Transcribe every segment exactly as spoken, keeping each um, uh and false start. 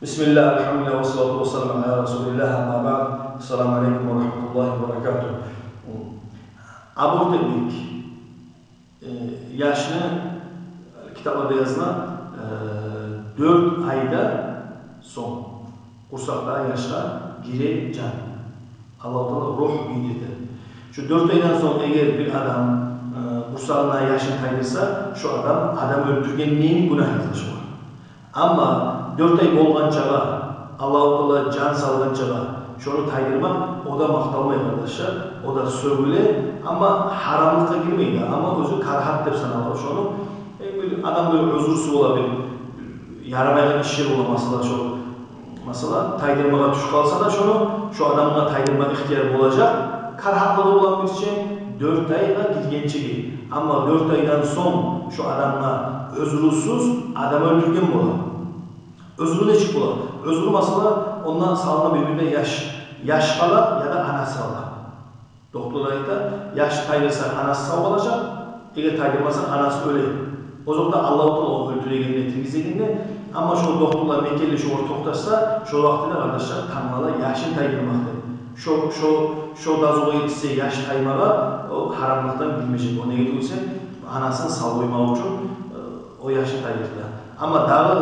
Бисмиллагь, альгьамдулиллагь, вассалату вассаламу аля расулиллагь, амма баъд. Ассаламу алейкум ва рагьматуллагьи ва баракатугь. Аборт этмек. Э, яшны, китапларда языла, э, дёрт айдан сонг къурсакъдагъы яшгъа гире жан. Аллагьу Таала ругь бийдирди. Шо дёрт айдан сонг эгер бир адам, э, къурсагъына яшын тайдырса, шо адам адам оьлтюргенни гюнагьы языла шогъар. Амма дёрт ай болгъанчагъа, Аллагьу Таала жан салгъанчагъа шону тайдырмакъ, о да макъталмай, къардашлар, о да сёгюле, амма гьарамлыкъгъа гирмей де, амма оьзю карагьат деп санала шону. Э, бир адам бир оьзюрсю бола, бир ярамайгъан иши бола, масала, шо, масала, тайдырмагъа тюшюп къалса да шону, шо адамгъа тайдырма ихтияр болажакъ, карагьатлыгъы булан бирче, дёрт айгъа гиргенчеге. Амма дёрт айдан сонг шо адамгъа оьзюрсюз адам оьлтюрген бола. Оьзюрсюз нечик бола? Оьзюрсюз, масала, ондан салынгъан бир-бирине яш, яш къала яда анасы къала. Докторлар айта, яш тайдырса, анасы сав къалажакъ, эгер тайдырмаса, анасы оьле. Озокъда, Аллагьу Таала ону оьлтюрегенде, тиргизегенде, амма шо докторлар мекенли шогъар токъташса, шо вакътиде, къардашлар, тангала яшын тайдырмакъ деп. Шо, шо, шо дазугъа етишсе яш таймагъа, о гьарамлыкъдан гирмежек. О неге тюгюл эсе, анасын сав къоймакъ учун, э, о яшын тайдырды. Амма дагъы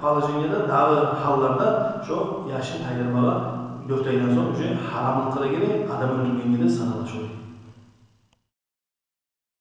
положениеде, дагъы гьалларда шо яшын тайдырмагъа дёрт айдан сонг уже гьарамлыкъгъа да гире, адам оьлтюргенге де санала шо.